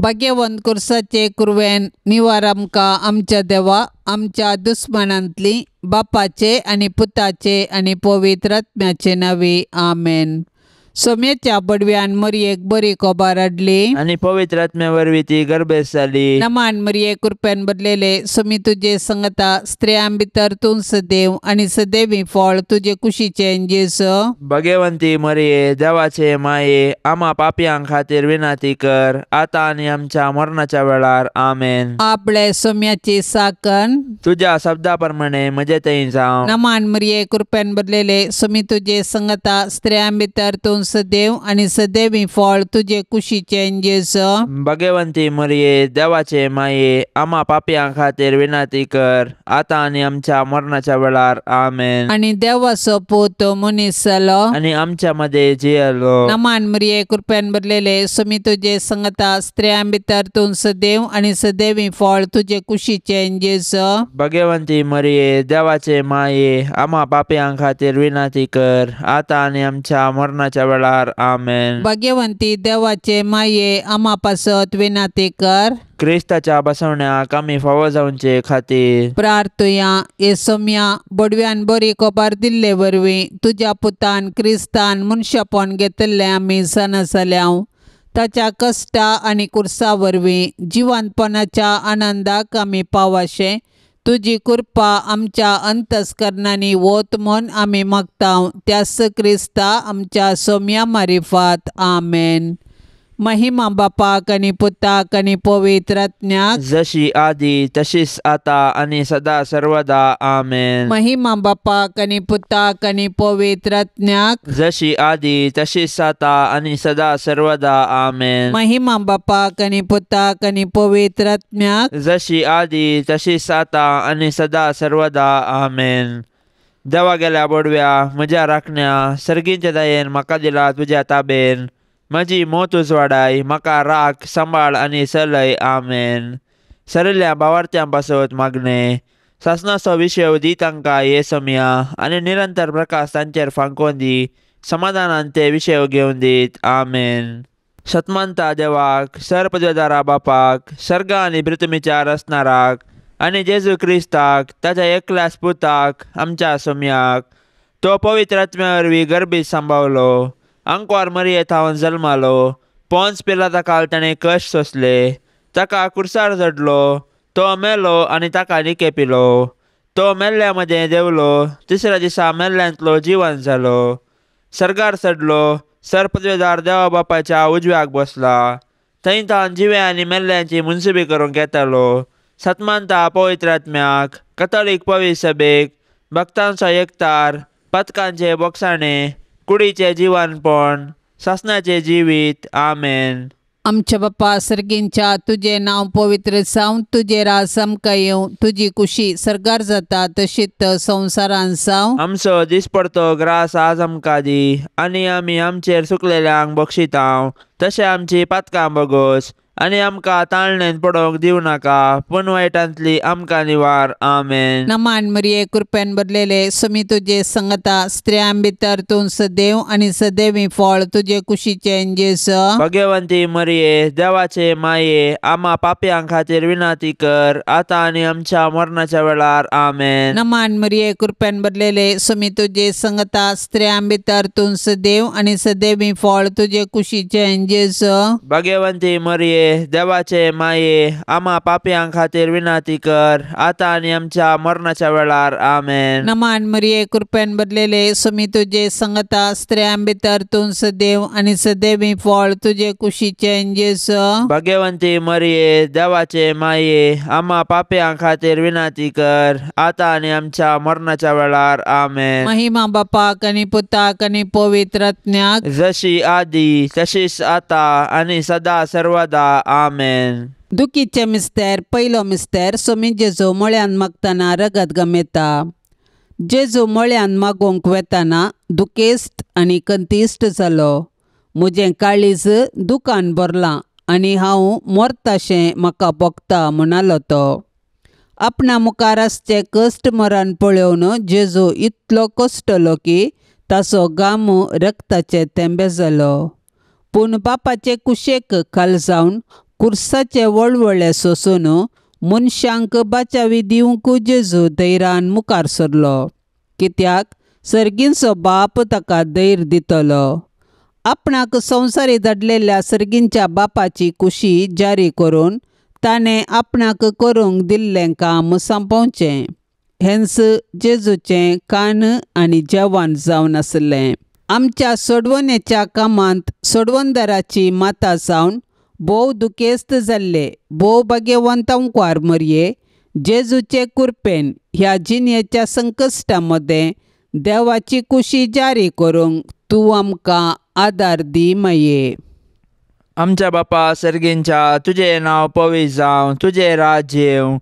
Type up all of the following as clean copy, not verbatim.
भाग्यवंत कुर्साचे कुरवेन निवार आमकां आमच्या देवा आमच्या दुस्मानांतली बापाचे आनी पुताचे आनी पवित्र आत्म्याचे नांवी आमेन. सोम्याच्या बडव्यान मरयेक बरी खबर हाडली आनी पवित्र आत्म्या वरवीं ती गर्भेस्त जाली. नमान मरये कृपेन भरलेले सोमी तुजे संगता स्त्रियां भितर तूं सदैव आनी सदैवी फळ तुजे कुशीचें जेजू. भगवंती मरये देवाचे माये आमा पापयां खातीर विनंती कर आतां आनी आमच्या मरणाच्या वेळार आमेन. आपले सोम्याची साकन तुज्या शब्दा प्रमाणे म्हजे थंय जावं. नमान मरये कृपेन भरलेले सोमी तुजे संगता स्त्रियां भितर तूं सदैव आनी सदैवी फळ तुजे कुशीचें जेजू. भगवंती मरये देवाचे माये आमा पापयां खातीर विनंती कर आतां आनी आमच्या मरणाच्या वेळार आमेन. आनी देवाचो पूत मनीस जालो आनी आमच्या मदें जियेलो. नमान मरये कृपेन भरलेले सोमी तुजे संगता स्त्रियां भितर तूं सदैव आनी सदैवी फळ तुजे कुशीचें जेजू. भगवंती मरये देवाचे माये आमा पापयां खातीर विनंती कर आतां आनी आमच्या मरणाच्या वेळार आमेन. भाग्यवंती देवाचे माये आमा पासत विनंती कर. क्रिस्ताच्या बसवण्याक आमी फावो जावचे खातीर प्रार्थुया. हे सोम्या बडव्यान बरी खबर दिल्ले वरवीं तुज्या पुतान क्रिस्तान मनशापण घेतिल्लें आमी जाणा जाल्या. ताच्या कश्टा आनी कुर्सा वरवीं जिवंतपणाच्या आनंदाक आमी पावाशें तुजी कृपा आमच्या अंतस्करणांनी वत म्हूण आमी मागता त्याच क्रिस्ता आमच्या सोम्या मारिफात आमेन. महिमा बापाक आनी पुताक आनी पवित्र आत्म्याक जशी आदी तशीच आता आनी सदा सर्वदा आमेन. महिमा बापाक आनी पुताक आनी पवित्र आत्म्याक जशी आदी तशीच आता आनी सदा सर्वदा आमेन. महिमा बापाक आनी पुताक आनी पवित्र आत्म्याक जशी आदी तशीच आता आनी सदा सर्वदा आमेन. देवा गेल्या बोडव्या म्हज्या राखण्या सर्गींच्या दयेन म्हाका दिला तुज्या ताबेन म्हजी मोत उजवाडाय म्हाका राख सांबाळ आनी चलय आमेन. सरिल्ल्या भावार्थ्यां पासत मागणें सासणाचो विशय दी तांकां हे समया आनी निरंतर प्रकाश तांचेर फांकोवन दी समाधानान ते विशय घेवन दीत आमेन. सतमानता देवाक सरपदवेदारा बापाक सर्ग आनी पृथ्वीच्या रचणाराक आनी जेजू क्रिस्ताक ताच्या एकल्याच पुताक आमच्या सोम्याक तो पवित्र आत्म्या वरवीं गर्भीत सांबावलो आंकवार मरये थावन जल्मालो पोन्स पिलाता काल ताणें कश्ट सोंसले ताका कुर्सार चडलो तो मेलो आनी ताका निके पिलो तो मेल्ल्या मदें देंवलो तिसऱ्या दिसा मेल्ल्यांतलो जिवन जालो सर्गार चडलो सरपदवेदार देवा बापाच्या उजव्याक बसला थंय तावन जिव्या आनी मेल्ल्यांची मुनसुबी करूंक येतालो. सतमानता पवित्र आत्म्याक कथोलीक पवित्र सभेक भक्तांचो एकतार पथकांचे बोगसाणे कुडीचें जिवनपण सासणाचें जिवीत आमेन. आमच्या बापा सर्गींच्या तुजें नांव पवित्र जावं तुजें राज आमकां येवं तुजी कुशी सर्गार जाता तशीच संवसारान जावं. आमचो दिसपडतो ग्रास आज आमकां दी आनी आमी आमचेर सुकलेल्यांक बक्षितांव तशें आमची पातकां बगोस आनी आमकां ताळणेन पडोवंक दिवं नाका पूण वायटांतली आमकां निवार आमेन. नमान मरये कृपेन भरलेले सोमी तुजे संगता स्त्रियां भितर तूं सदैव आनी सदैवी फळ तुजे कुशीचें जेजू. भगवंती मरये देवाचे माये आमा पापयां खातीर विनंती कर आतां आनी आमच्या मरणाच्या वेळार आमेन. नमान मरये कृपेन भरलेले सोमी तुजे संगता स्त्रियां भितर तूं सदैव आनी सदैवी फळ तुजे कुशीचें जेजू. भगवंती मरये देवाचे माये आमा पापयां खातीर विनंती कर आतां आनी आमच्या मरणाच्या वेळार आमेन. नमान मरये कृपेन भरलेले सोमी तुजे संगता स्त्रियां भितर तूं सदैव आनी सदैवी फळ तुजे कुशीचें जेजू. भगवंती मरये देवाचे माये आमा पापयां खातीर विनंती कर आतां आनी आमच्या मरणाच्या वेळार आमेन. महिमा बापाक आनी पुताक आनी पवित्र आत्म्याक जशी आदी तशीच आतां आनी सदा सर्वदा आमेन. दुखीचे मिस्तेर पयलो मिस्तेर सोमी जेजू मळ्यान मागतना रगत गमेता. जेजू मळ्यान मागोवंक वेतना दुखेस्त आनी कंतिश्ट जालो. म्हजें काळीज दुकान भरलां आनी हांव मरताशें म्हाका भोगता म्हणालो तो. आपणा मुखार आसचें कश्ट मरण पळोवन जेजू इतलो कश्टलो की ताचो घाम रक्ताचे थेंबे जालो. पूण बापाचे कुशेक खाल जावन कुर्साचे वळवळे सोसून मनशांक बाचावी दिवंक जेजू धैर्यान मुखार सरलो, कित्याक सर्गींचो बाप ताका धैर्य दितलो. आपणाक संवसारी धाडलेल्या सर्गींच्या बापाची कुशी जारी करून ताणें आपणाक करूंक दिल्लें काम सोंपोवचें. हेंच जेजूचें कान आनी जेवण जावन आसलें. आमच्या सोडवणेच्या कामांत सोडवणदाराची माता जावन भोव दुखेस्त जाल्ले भोव भाग्यवंत अंकवार मरये जेजूचे कुरपेन ह्या जिणेच्या संकश्टा मदें देवाची कुशी जारी करूंक तूं आमकां आदार दी माये. आमच्या बापा सर्गींच्या, तुजें नांव पवित्र जावं, तुजें राज्य येवं,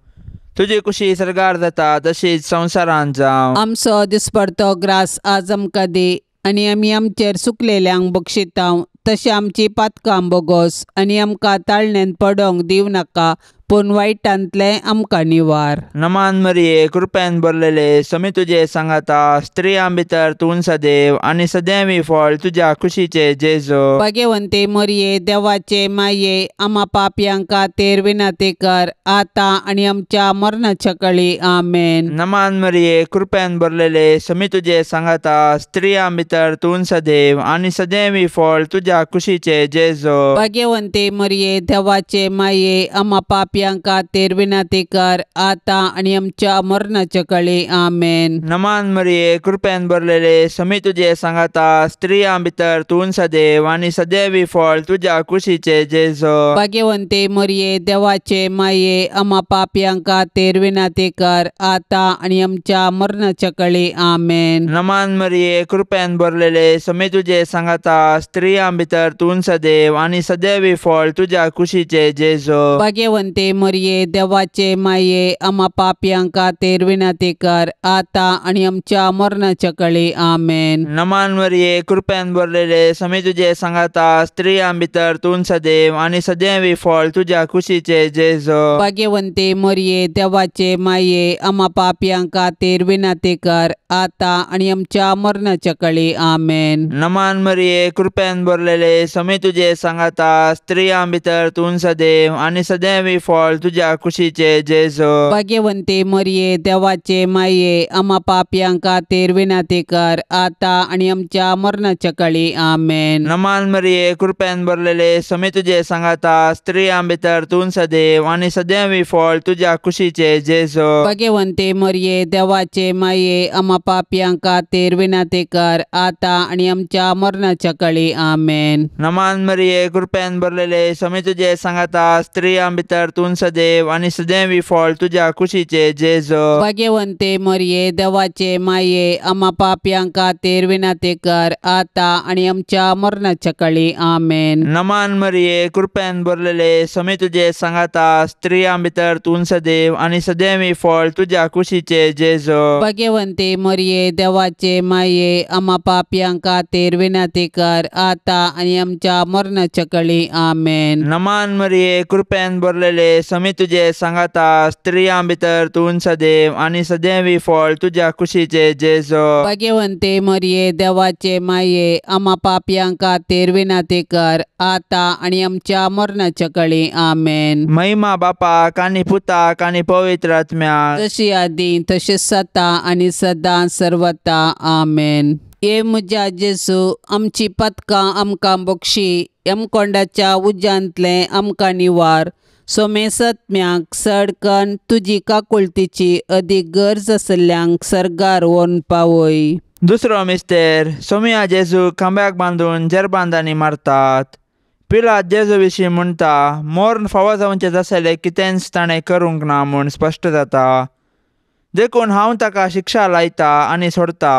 तुजी कुशी सर्गार जाता तशीच संवसारांत जावं. आमचो दिसपडतो ग्रास आज आमकां दी आनी आमी आमचेर सुकलेल्यांक बक्षितांव तशें आमची पातकां बोगोस आनी आमकां ताळणेंत पडोंक दिवं नाका, पूण वायटांतलें आमकां निवार. नमान मरिये, कृपेन भरलेले, समी तुजे सांगाता, स्त्रियां भितर तूं सदैव आनी सदैवी फळ तुज्या कुशीचे जेजू. भाग्यवंते मरिये, देवाचे माये, आमा पापयांक खातीर विनंती कर आतां आनी आमच्या मरणाच्या कळी. आमेन. नमान मरिये, कृपेन भरलेले, समी तुजे सांगाता, स्त्रियां भितर तूं सदैव आनी सदैवी फळ तुज्या कुशीचे जेजू. भाग्यवंते मरिये, देवाचे माये, आमा पापयांक खातीर विनंती कर आतां आनी आमच्या मरणाच्या कळी. आमेन. नमान मरिये, कृपेन भरलेले, समी तुजे सांगाता, स्त्रियां भितर तूं सदैव आनी सदैवी फळ तुज्या कुशीचे जेजू. भाग्यवंते मरिये, देवाचे माये, आमा पापयांक खातीर विनंती कर आतां आनी आमच्या मरणाच्या कळी. आमेन. नमान मरिये, कृपेन भरलेले, समी तुजे सांगाता, स्त्रियां भितर तूं सदैव आनी सदैवी फळ तुज्या कुशीचे जेजू. भाग्यवंते मरिये, देवाचे माये, आमा पापयांक खातीर विनंती कर आतां आनी आमच्या मरणाच्या कळी. आमेन. नमान मरिये, कृपेन भरलेले, समी तुजे सांगाता, स्त्रियां भितर तूं सदैव आनी सदैवी फळ तुज्या कुशीचे जेजू. भाग्यवंते मरिये, देवाचे माये, आमा पापयांक खातीर विनंती कर आतां आनी आमच्या मरणाच्या कळी. आमेन. नमान मरिये, कृपेन भरलेले, समी तुजे सांगाता, स्त्रियां भितर तूं सदैव आनी सदैवी फळ तुज्या कुशीचे जेजू. भाग्यवंते मरिये, देवाचे माये, आमा पापयांक खातीर विनंती कर आतां आनी आमच्या मरणाच्या कळी. आमेन. नमान मरिये, कृपेन भरलेले, समी तुजे सांगाता, स्त्रियां भितर तूं सदैव आनी सदैवी फळ तुज्या कुशीचे जेजू. भाग्यवंते मरिये, देवाचे माये, आमा पापयांक खातीर विनंती कर आतां आनी आमच्या मरणाच्या कळी. आमेन. नमान मरिये, कृपेन भरलेले, समी तुजे सांगाता, स्त्रियां भितर तूं सदैव आनी सदैवी फळ तुज्या कुशीचे जेजू. भाग्यवंते मरिये, देवाचे माये, आमा पापयांक खातीर विनंती कर आतां आनी आमच्या मरणाच्या कळी. आमेन. नमान मरिये, कृपेन भरलेले, समी तुजे सांगाता, स्त्रियां भितर तूं सदैव आनी सदैवी फळ तुज्या कुशीचे जेजू. भाग्यवंते मरिये, देवाचे माये, आमा पापयांक खातीर विनंती कर आतां आनी आमच्या मरणाच्या कळी. आमेन. नमान मरिये, कृपेन भरलेले, समी तुजे सांगाता, स्त्रियां भितर तूं सदैव आनी सदैवी फळ तुज्या कुशीचे जेजू. भाग्यवंते मरिये, देवाचे माये, आमा पापयांक खातीर विनंती कर आतां आनी आमच्या मरणाच्या कळी. आमेन. महिमा बापाक आनी पुताक आनी पवित्र आत्म्याक, जशी आदी तशीच आतां आनी सदां सर्वता. आमेन. हे म्हज्या जेजू, आमची पदकां आमकां बक्षी, यमकोंडाच्या उज्यांतलें आमकां निवार. सोमेसत्म्याक सडकन तुजी काकुळतीची अदीक गरज आसल्ल्यांक सर्गार व्हरून पावय. दुसरो मिस्तेर, सोमिया जेजू खांब्याक बांदून जेरबांदांनी मारतात. पिलात जेजू विशीं म्हणटा, मोर्न फावो जावचें जासलें कितेंच ताणें करूंक ना म्हूण स्पश्ट जाता, देखून हांव ताका शिक्षा लायता आनी सोडता.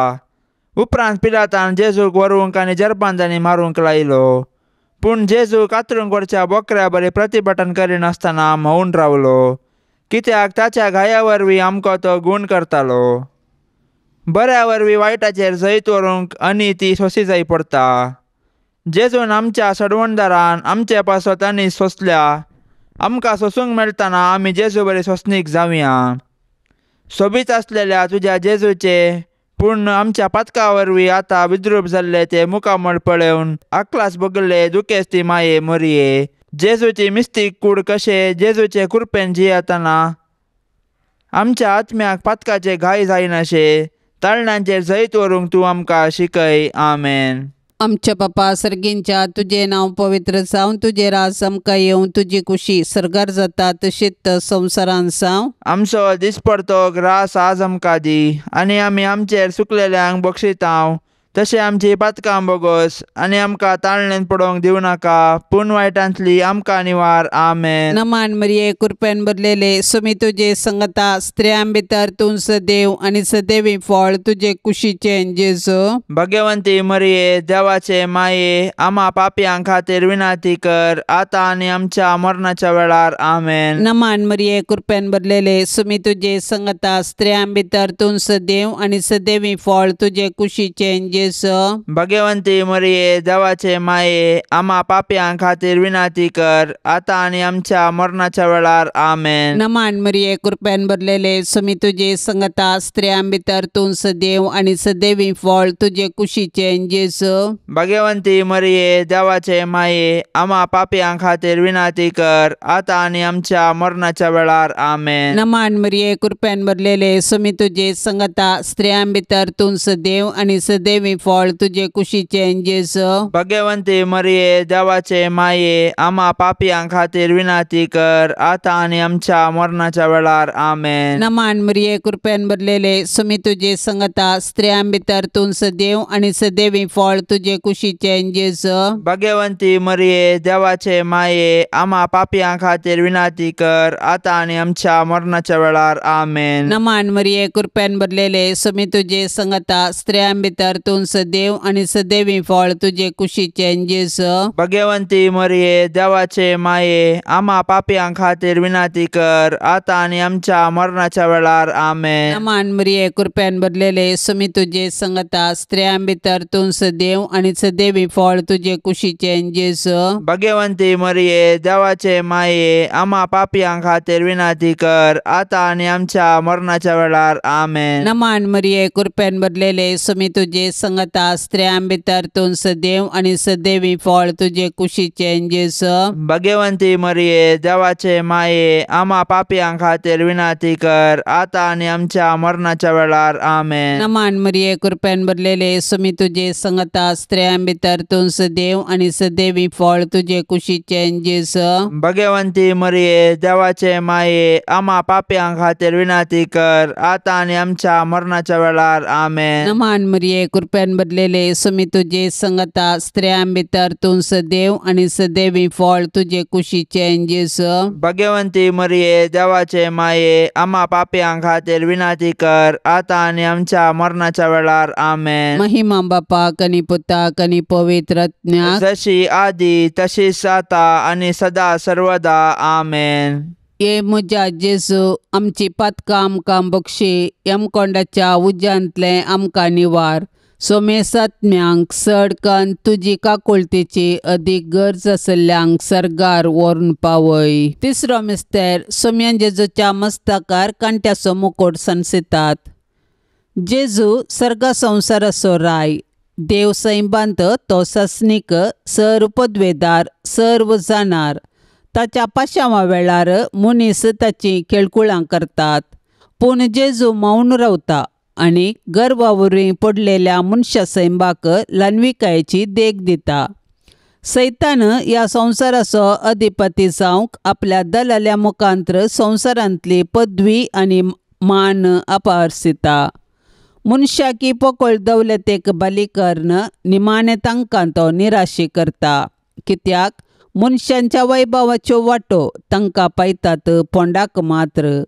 उपरांत पिलातान जेजूक व्हरूंक आनी जेरबांदांनी मारूंक लायलो. पूण जेजू कातरूंक व्हरच्या बोकऱ्या बरी प्रतिभटन करिनासतना मौन रावलो, कित्याक ताच्या घाया वरवीं आमकां तो गूण करतालो. बऱ्या वरवीं वायटाचेर जैत व्हरूंक आनी ती सोंसी जाय पडटा. जेजून आमच्या सोडवणदारान आमचे पासत आनी सोंसल्या. आमकां सोंसूंक मेळटना आमी जेजू बरी सोंसणीक जावया. सोबीत आसलेल्या तुज्या जेजूचे पूण आमच्या पातका वरवीं आतां विद्रूप जाल्ले ते मुखामळ पळोवन आकलास भोगले दुखेस्ती माये मरये, जेजूची मिस्तीक कूड कशें जेजूचे कृपेन जियेतना आमच्या आत्म्याक पातकाचे घाय जायनाशे ताळणांचेर जैत व्हरूंक तूं आमकां शिकय. आमेन. आमच्या बापा सर्गींच्या तुजें नांव पवित्र जावं, तुजें राज आमकां येवं, तुजी कुशी सर्गार जाता तशीच संवसारान जावं. आमचो दिसपडतो ग्रास आज आमकां दी आनी आमी आमचेर सुकलेल्यांक बक्षितांव तशें आमची पातकां बोगोस आनी आमकां ताळणेन पडोवंक दिवं नाका पूण वायटांतली आमकां निवार. आमेन. नमान मरिये कृपेन भरलेले सुमी तुजे संगता, स्त्रियां भितर तूं सदैव आनी सदैवी फळ तुजे कुशीचें जेजू. भगवंती मरिये देवाचे माये आमा पापयां खातीर विनंती कर आतां आनी आमच्या मरणाच्या वेळार. आमेन. नमान मरिये कृपेन भरलेले सुमी तुजे संगता, स्त्रियां भितर तूं सदैव आनी सदैवी फळ तुजे कुशीचें जेजू. भगवंती मरिये देवाचे माये आमा पापयां खातीर विनंती कर आतां आनी आमच्या मरणाच्या वेळार. आमेन. नमान मरिये कृपेन भरलेले सुमी तुजे संगता, स्त्रियां भितर तूं सदैव आनी सदैवी फळ तुजे कुशीचें जेजू. भगवंती मरिये देवाचे माये आमा पापयां खातीर विनंती कर आतां आनी आमच्या मरणाच्या वेळार. आमेन. नमान मरिये कृपेन भरलेले सुमी तुजे संगता, स्त्रियां भितर तूं सदैव आनी सदैवी फळ तुजे कुशीचें जेजू. भगवंती मरिये देवाचे माये आमा पापयां खातीर विनंती कर आतां आनी आमच्या मरणाच्या वेळार. आमेन. नमान मरिये कृपेन भरलेले सुमी तुजे संगता, स्त्रियां भितर तूं सदैव आनी सदैवी फळ तुजे कुशीचें जेजू. भगवंती मरिये देवाचे माये आमा पापयां खातीर विनंती कर आतां आनी आमच्या मरणाच्या वेळार. आमेन. नमान मरिये कृपेन भरलेले सुमी तुजे संगता, स्त्रियां भितर तूं सदैव आनी सदैवी फळ तुजे कुशीचें जेजू. भगवंती मरिये देवाचे माये आमा पापयां खातीर विनंती कर आतां आनी आमच्या मरणाच्या वेळार. आमेन. नमान मरिये कृपेन भरलेले सुमी तुजे संगता, स्त्रियां भितर तूं सदैव आनी सदैवी फळ तुजे कुशीचें जेजू. भगवंती मरिये देवाचे माये आमा पापयां खातीर विनंती कर आतां आनी आमच्या मरणाच्या वेळार. आमेन. नमान मरिये कृपेन भरलेले सुमी तुजे संगता, स्त्रियां भितर तूं सदैव आनी सदैवी फळ तुजे कुशीचें जेजू. भगवंती मरिये देवाचे माये आमा पापयां खातीर विनंती कर आतां आनी आमच्या मरणाच्या वेळार. आमेन. नमान मरिये कृपेन भरलेले सुमी तुजे संगता, स्त्रियां भितर तूं सदैव आनी सदैवी फळ तुजे कुशीचें जेजू. भगवंती मरिये देवाचे माये आमा पापयां खातीर विनंती कर आतां आनी आमच्या मरणाच्या वेळार. आमेन. नमान मरिये कृपेन भरलेले सुमी तुजे संगता, स्त्रियां भितर तूं सदैव आनी सदैवी फळ तुजे कुशीचें जेजू. भगवंती मरिये देवाचे माये आमा पापयां खातीर विनंती कर आतां आनी आमच्या मरणाच्या वेळार. आमेन. महिमा बापाक आनी पुताक आनी पवित्र आत्म्याक, जशी आदी तशीच आतां आनी सदा सर्वदा. आमेन. ये म्हज्या जेजू आमची पातकां आमकां बक्षी, यमकोंडाच्या उज्यांतलें आमकां निवार, सोमेसात्म्यांक चड कन्न तुजी काकुळतेची अदीक गरज आशिल्ल्यांक सर्गार व्हरून पावय. तिसरो मिस्तेर सोम्यान जेजूच्या मस्तकार कांट्याचो मुकोट सणसितात. जेजू सर्गा संवसाराचो राय, देव सैबांत तो सस्नीक, सर्व पदवेदार, सर्व जाणार. ताच्या पाशांवा वेळार मनीस ताची खेळकुळां करतात, पूण जेजू मौन रावता आनी गर्वा वरवीं पडलेल्या मनशा सैंबाक ल्हानविकायेची देख दिता. सैतान ह्या संवसाराचो अधिपती जावंक आपल्या दलाल्या मुखांत्र संवसारांतली पदवी आनी मान अपहरसिता. मनशाकी पोकळ दौलतेक बली करून निमाणें तांकां तो निराशी करता, कित्याक मनशांच्या वैभवाच्यो वाटो तांकां पायतात फोंडाक मात्र.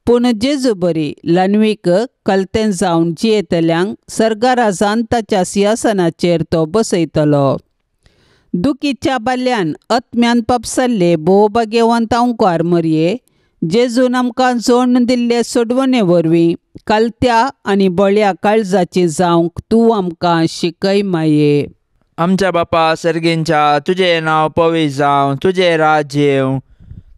पूण जेजू बरी ल्हानवीक कलतें जावन जियेतल्यांक सर्गाराजान ताच्या सिंहासनाचेर तो बसयतलो. दुखीच्या बाल्यान आत्म्यान पापसल्ले भोव भाग्यवंत अंकार मरये जेजून आमकां जोडून दिल्ले सोडवणे वरवीं कालत्या आनी बळ्या काळजाची जावंक तूं आमकां शिकय माये. आमच्या बापा सर्गींच्या तुजें नांव पवित्र जावं, तुजें राज्य येवं,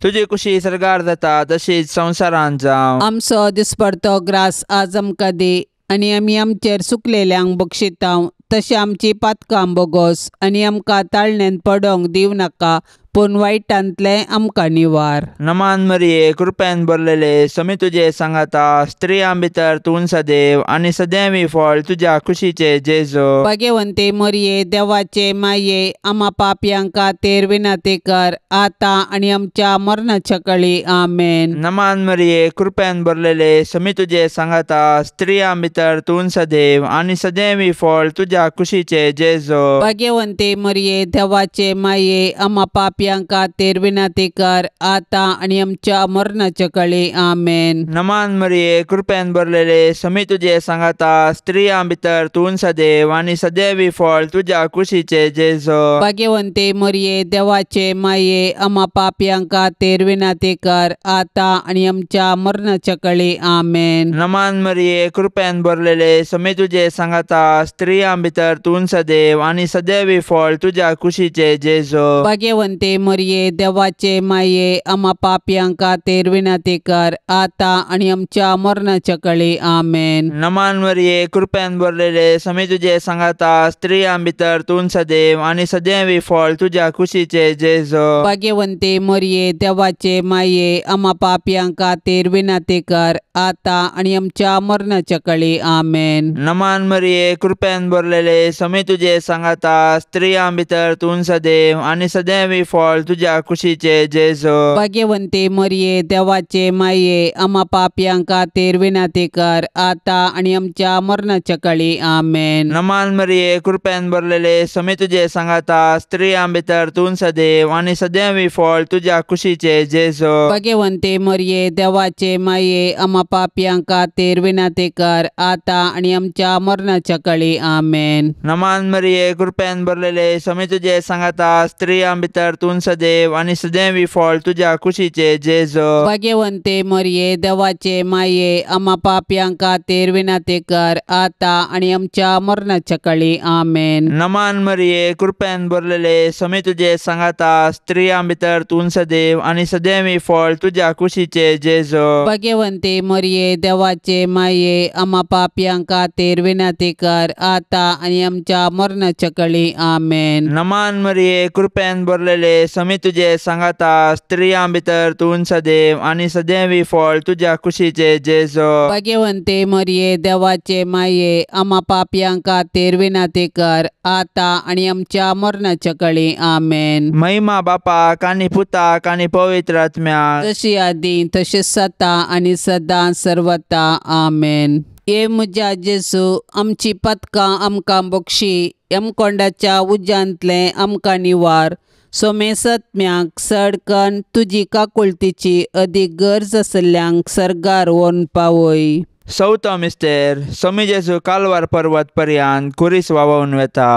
तुजी कुशी सर्गार जाता तशीच संवसारांत जावं. आमचो दिसपडतो ग्रास आज आमकां दी आनी आमी आमचेर सुकलेल्यांक बक्षितांव तशें आमची पातकां बोगोस आनी आमकां ताळणेन पडोंक दिवं नाका, पूण वायटांतलें आमकां निवार. नमान मरिये कृपेन भरलेले समी तुजे सांगाता स्त्रियां भितर तूं सदैव आनी सदैवी फळ तुज्या खुशीचे जेजू. भाग्यवंते मरिये देवाचे माये आमा पापयां खातीर विनंती कर आतां आनी आमच्या मरणाच्या कळी. आमेन. नमान मरिये कृपेन भरलेले समी तुजे सांगाता स्त्रियां भितर तूं सदैव आनी सदैवी फळ तुज्या खुशीचे जेजू. भाग्यवंते मरिये देवाचे माये आमा पापयां खातीर विनंती कर आतां आनी आमच्या मरणाच्या कळी. आमेन. नमान मरिये कृपेन भरलेले समी तुजे सांगाता स्त्रियां भितर तूं सदैव आनी सदैवी फळ तुज्या कुशीचे जेजू. भाग्यवंते मरिये देवाचे माये आमा पापयां खातीर विनंती कर आतां आनी आमच्या मरणाच्या कळी. आमेन. नमान मरिये कृपेन भरलेले समी तुजे सांगाता स्त्रियां भितर तूं सदैव आनी सदैवी फळ तुज्या कुशीचे जेजू. भाग्यवंते मरिये देवाचे माये आमा पापयां खातीर विनंती कर आतां आनी आमच्या मरणाच्या कळी. आमेन. नमान मरिये कृपेन भरलेले समी तुजे सांगाता स्त्रियां भितर तूं सदैव आनी सदैवी फळ तुज्या कुशीचे जेजू. भाग्यवंते मरिये देवाचे माये आमा पापयां खातीर विनंती कर आतां आनी आमच्या मरणाच्या कळी. आमेन. नमान मरिये कृपेन भरलेले समी तुजे सांगाता स्त्रियां भितर तूं सदैव आनी सदैवी फळ तुज्या कुशीचे जेजू. भाग्यवंते मरिये देवाचे माये आमा पापयां खातीर विनंती कर आतां आनी आमच्या मरणाच्या कळी. आमेन. नमान मरिये कृपेन भरलेले समी तुजे सांगाता स्त्रियां भितर तूं सदैव आनी सदैवी फळ तुज्या कुशीचे जेजू. भाग्यवंते मरिये देवाचे माये आमा पापयां खातीर विनंती कर आतां आनी आमच्या मरणाच्या कळी. आमेन. नमान मरिये कृपेन भरलेले समी तुजे सांगाता स्त्रियां भितर तूं सदैव आनी सदैवी फळ तुज्या कुशीचे जेजू. भाग्यवंते मरिये देवाचे माये आमा पापयां खातीर विनंती कर आतां आनी आमच्या मरणाच्या कळी. आमेन. नमान मरिये कृपेन भरलेले समी तुजे सांगाता स्त्रियां भितर तूं सदैव आनी सदैवी फळ तुज्या कुशीचे जेजू. भाग्यवंते मरिये देवाचे माये आमा पापयां खातीर विनंती कर आतां आनी आमच्या मरणाच्या कळी. आमेन. नमान मरिये कृपेन भरलेले समी तुजे सांगाता स्त्रियां भितर तूं सदैव आनी सदैवी फळ तुज्या कुशीचे जेजू. भाग्यवंते मरिये देवाचे माये आमा पापयां खातीर विनंती कर आतां आनी आमच्या मरणाच्या कळी. आमेन. महिमा बापाक आनी पुताक आनी पवित्र आत्म्याक, जशी आदी तशीच सता आनी सदां सर्वता. आमेन. हे म्हज्या जेजू आमची पदकां आमकां बक्षी यमकोंडाच्या उज्यांतलें आमकां निवार. सोमेसत्म्याक सडकन तुजी काकुळतीची अदीक गरज आशिल्ल्यांक सर्गार व्हरून पावय. चवथो मिस्तेर सोमी जेजू कालवार पर्वत पर्यंत खुरीस व्हांवोवन वेता.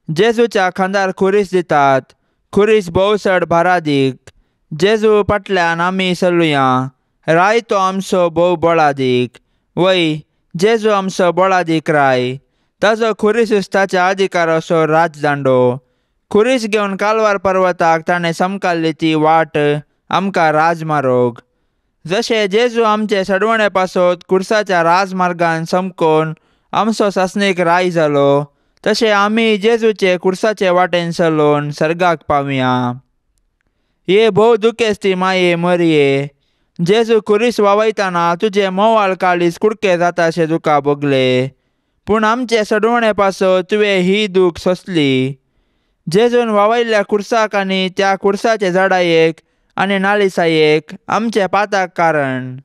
जेजूच्या खांदार खुरीस दितात. खुरीस भोव चड भारादीक. जेजू फाटल्यान आमी चलुया. राय तो आमचो भोव बळादीक. वय जेजू आमचो बळादीक राय. ताजो खुरीस ताच्या अधिकाराचो राजदांडो. खुरीस घेवन कालवार पर्वताक ताणें समकाल्ली ती वाट आमकां राजमारोग. जशें जेजू आमचे सडवणे पासत खुर्साच्या राजमार्गान समकोन आमचो सासणीक राय जालो तशें आमी जेजूचे खुर्साचे वाटेन चलोवन सर्गाक पावया. हे भोव दुखेस्ती माये मरिये जेजू खुरीस वावयतना तुजें मोवाळ काळीज कुडके जाताशें तुका भोगले पूण आमचे सडवणे पासत तुवें ही दूख सोंसली. जेजून वावयल्ल्या खुर्साक आनी त्या खुर्साचे झाडायेक आनी नालिसायेक आमचे पाताक कारण.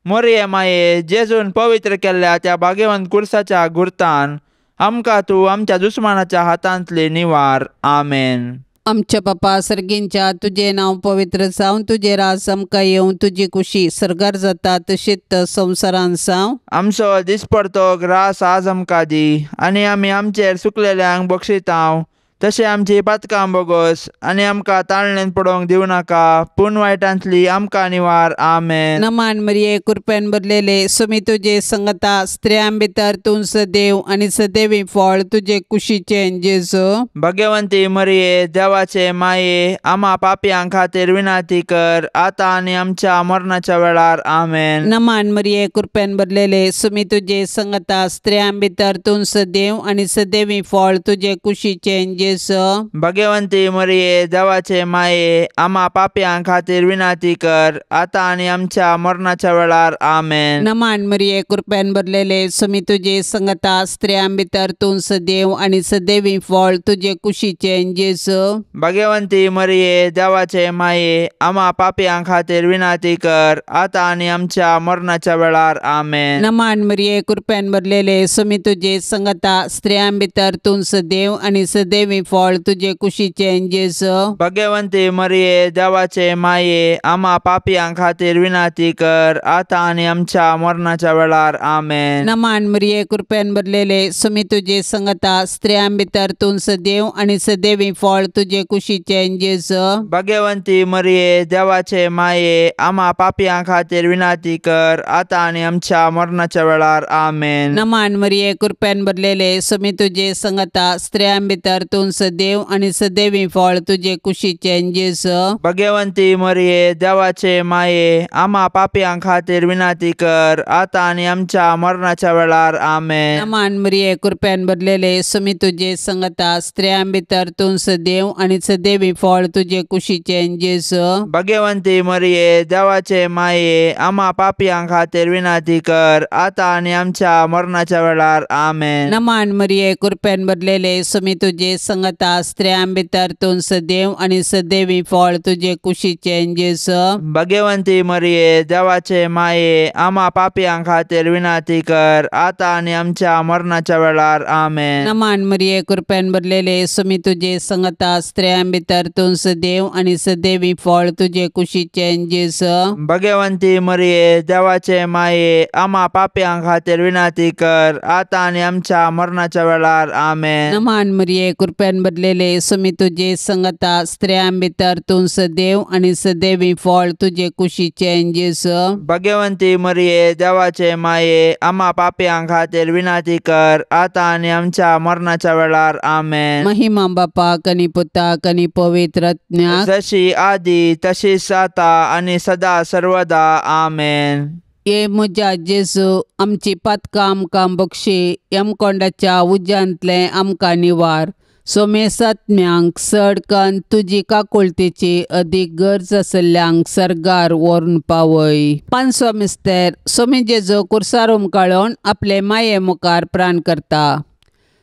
मोरये माये जेजून पवित्र केल्ल्या त्या भाग्यवंत खुर्साच्या गुर्तान आमकां तूं आमच्या दुस्मानाच्या हातांतली निवार. आमेन. आमच्या बापा सर्गींच्या तुजें नांव पवित्र जावं, तुजें राज आमकां येवं, तुजी कुशी सर्गार जाता तशीच संवसारान जावं. आमचो दिसपडतो ग्रास आज आमकां दी आनी आमी आमचेर सुकलेल्यांक बक्षितांव तशें आमची पातकां बोगस आनी आमकां ताळणेन पडोवंक दिवं नाका पूण वायटांतली आमकां निवार. आमेन. नमान मरिये कृपेन भरलेले सुमी तुजे संगता स्त्रियां भितर तूं सदैव आनी सदैवी फळ तुजे कुशीचें जेजू. भगवंती मरिये देवाचे माये आमा पापयां खातीर विनंती कर आतां आनी आमच्या मरणाच्या वेळार. आमेन. नमान मरिये कृपेन भरलेले सुमी तुजे संगता स्त्रियां भितर तूं सदैव आनी सदैवी फळ तुजे कुशीचें जेजू. जेजू। भगवंती मरिये देवाचे माये आमा पापयां खातीर विनंती कर आतां आनी आमच्या मरणाच्या वेळार आमेन। नमान मरिये कृपेन भरलेले स्वामी तुजे संगता स्त्रियां भितर तूं सदैव आनी सदैवी फळ तुजे कुशीचें जेजू। भगवंती मरिये देवाचे माये आमा पापयां खातीर विनंती कर आतां आनी आमच्या मरणाच्या वेळार आमेन। नमान मरिये कृपेन भरलेले स्वामी तुजे संगता स्त्रियां भितर तूं सदैव आनी सदैवी फळ तुजे कुशीचें जेजू। भगवंती मरिये देवाचे माये आमा पापयां खातीर विनंती कर आतां आनी आमच्या मरणाच्या वेळार आमेन। नमान मरिये कृपेन भरलेले स्वामी तुजे संगता स्त्रियां भितर तूं सदैव आनी सदैवी फळ तुजे कुशीचें जेजू। भगवंती मरिये देवाचे माये आमा पापयां खातीर विनंती कर आतां आनी आमच्या मरणाच्या वेळार आमेन। नमान मरिये कृपेन भरलेले स्वामी तुजे संगता स्त्रियां भितर तूं सदैव आनी सदैवी फळ तुजे कुशीचें जेजू। भगवंती मरिये देवाचे माये आमा पापयां खातीर विनंती कर आतां आनी आमच्या मरणाच्या वेळार आमेन। नमान मरिये कृपेन भरलेले स्वामी तुजे संगता स्त्रियां भितर तूं सदैव आनी सदैवी फळ तुजे कुशीचें जेजू। भगवंती मरिये देवाचे माये आमा पापयां खातीर विनंती कर आतां आनी आमच्या मरणाच्या वेळार आमेन। नमान मरिये कृपेन भरलेले स्वामी तुजे संगता स्त्रियां भितर तूं सदैव आनी सदैवी फळ तुजे कुशीचें जेजू। भगवंती मरिये देवाचे माये आमा पापयां खातीर विनंती कर आतां आनी आमच्या मरणाच्या वेळार आमेन। नमान मरिये कृपेन भरलेले स्वामी तुजे संगता स्त्रियां भितर तूं सदैव आनी सदैवी फळ तुजे कुशीचें जेजू। भगवंती मरिये देवाचे माये आमा पापयां खातीर विनंती कर आतां आनी आमच्या मरणाच्या वेळार आमेन। नमान मरिये कृपेन भरलेले स्वामी तुजे संगता स्त्रियां भितर तूं सदैव आनी सदैवी फळ तुजे कुशीचें जेजू। भगवंती मरिये देवाचे माये आमा पापयां खातीर विनंती कर आतां आनी आमच्या मरणाच्या वेळार आमेन। महिमा बापाक आनी पुताक आनी पवित्र आत्म्याक, जशी आदी तशीच आतां आनी सदा सर्वदा आमेन। ये म्हज्या जेजू आमची पातकां आमकां बक्षी, यमकोंडाच्या उज्यांतलें आमकां निवार, सोमेसात्म्यांक चड कन्न तुजी काकुळतेची अदीक गरज आशिल्ल्यांक सर्गार व्हरून पावय। पांचवो मिस्तेर सोमी जेजू कुर्सार उमकाळून आपले माये मुखार प्राण करता।